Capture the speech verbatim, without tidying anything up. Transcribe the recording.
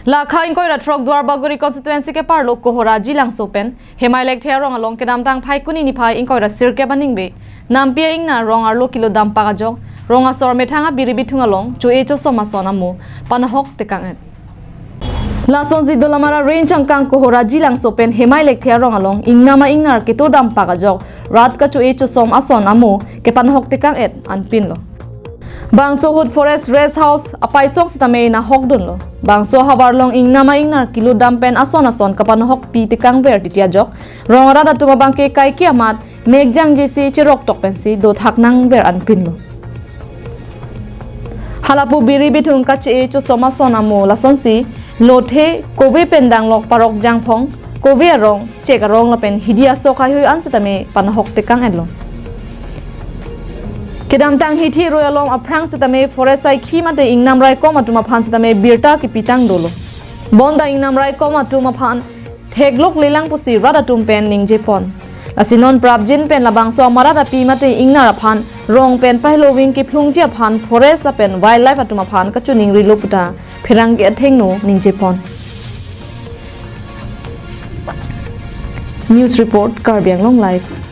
Lakha ingkoi ra throk Duarbagori constituency keparlo Kohora Jilangso pen Hemai Lekthe arong along kedamtang Phaikuni niphai ingkoi ra sirkep aningve nampi a-ingnar rong arlo kilo dampak ajok rong asor methang abiri bithung along cho-e chosom ason amo panahok tekang-et. Lasonsi Dolamara Range angkang Kohora Jilangso pen Hemai Lekthe arong along ingnam a-ingnar keto dampak ajok rat kacho-e chosom ason amo kepanahok tekang-et anpinlo. Bangso ahut Forest Rest House apaisong sitame nahok dunlo. Bangso ahavar along ingnam a-ingnar kilo dam pen ason ason kapanahokpi tekangver titi ajok rong arat atum abangke kaike amat mek jangjesi cherok tok pensi dothak nangver anpinlo. Halapu biri bithung kacho-e chosom ason amo lasonsi lothe kove pen danglok parok jangphong, kove arong, chek arong lapen hidi asok heihui an sitame panahok tekang-etlo. Kedamtang hithi roi along aphrang sitame forest saikhi mate ingnam raikom atum aphan sitame birta kepitang dolo. Bonta ingnam raikom atum aphan theklok lelang pusi rat atum pen ningjepon. Lasi non prapjin pen labangso amarat api mate ingnar aphan rong pen pahelo wing kephlungji aphan forest lapen wildlife atum aphan kachoningrilo puta pherangke athengno ningjepon. News report, Karbi Anglong Live.